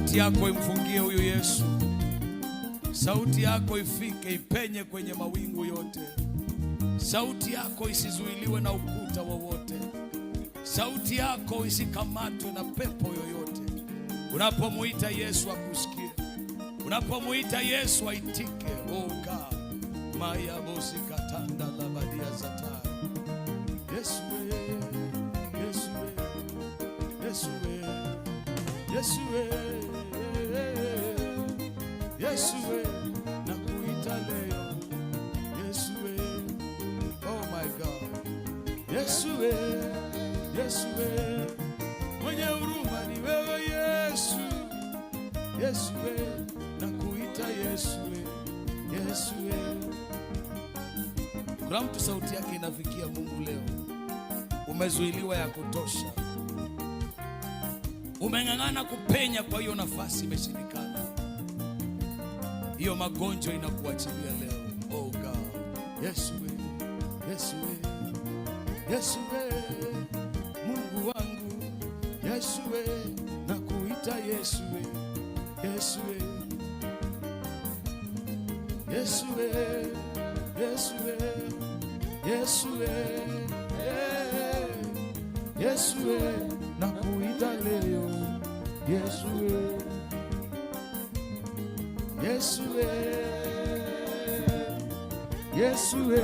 Sauti yako imfungie huyu Yesu. Sauti yako ifike ipenye kwenye mawingu yote. Sauti yako isizuiliwe na ukuta wowote. Sauti yako isikamatwe na pepo yoyote. Unapomuita Yesu akusikie. Unapomuita Yesu aitike. Oh God. Maya bosi katanda labadia zatai. Yesu we, Yesu we, Yesu we, Yesu we, Yesu we, nakuita leo. Yesu we, oh my God. Yesu we, Yesu we, mwenye huruma ni wewe Yesu. Yesu we, nakuita Yesu we, Yesu we. Kuna mtu sauti yake inafikia Mungu leo. Umezuiliwa ya kutosha, umeng'ang'ana kupenya kwa hiyo nafasi, imeshindikana. Hiyo magonjwa inakuachilia leo. Oh God, Yesu we, Yesu we, Yesu we, Mungu wangu, Yesu we, nakuita Yesu we, Yesu we, Yesu we, Yesu we, Yesu we, Yesu we, nakuita leo, Yesu we, Yesu we, Yesu we,